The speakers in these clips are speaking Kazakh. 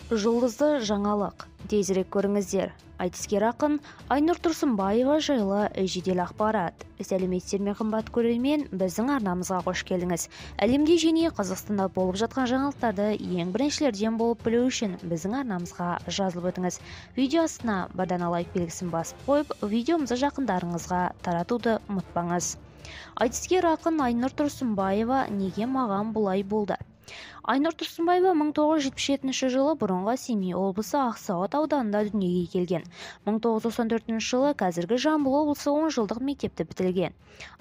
Жұлдызды жаңалық. Тезірек көріңіздер. Айтыскер ақын Айнұр Тұрсынбаева жайлы жедел ақпарат. Сәлеметсіздер ме, қымбат көрермен, біздің арнамызға қош келдіңіз. Әлемде және Қазақстанда болып жатқан жаңалықтарды ең біріншілерден болып білу үшін біздің арнамызға жазылып өтіңіз. Видео астына бір дана лайк белгісін басып қойып, видеомызды жақындарыңызға таратуды ұмытпаңыз. Айтыскер ақын Айнұр Тұрсынбаева неге маған бұлай болды? Айнұр Тұрсынбаева 1977 жылы бұрынғы Семей облысы Ақсауат ауданында дүниеге келген. 1994 жылы қазіргі Жамбыл облысы 10 жылдық мектепті бітірген.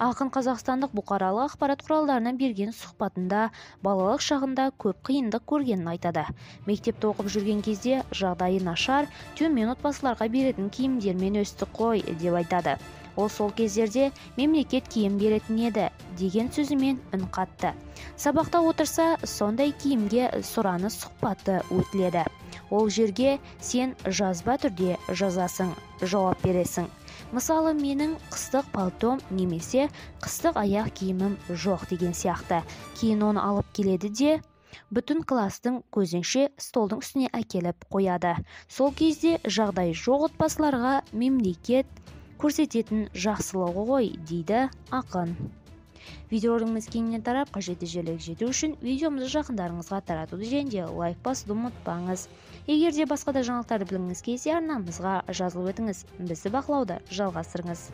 Ақын қазақстандық бұқаралық ақпарат құралдарына берген сұхбатында балалық шағында көп қиындық көргенін айтады. Мектепте оқып жүрген кезде жағдайы нашар, төмен отбасыларға беретін киімдермен өстік қой деп айтады. Ол сол кездерде мемлекет киім беретін еді деген сөзімен үн қатты. Сабақта отырса, сондай киімге сұраныс сұхбаты өтіледі. Ол жерге сен жазба түрде жазасың, жауап бересің. Мысалы, менің қыстық пальтом немесе қыстық аяқ киімім жоқ деген сияқты. Кейін оны алып келеді де, бүтін класстың көзінше столдың үстіне әкеліп қояды. Сол кезде жағдай жоқ отбасыларға мемлекет көрсететін жақсылығы ғой, дейді ақын. Видеоролигіміз кеңінен тарап, қажетті жерлерге жету үшін видеомызды жақындарыңызға таратуды және де лайк басуды ұмытпаңыз. Егер де басқа да жаңалықтарды білгіңіз келсе, арнамызға жазылып өтіңіз. Бізді бақылауды жалғастырыңыз.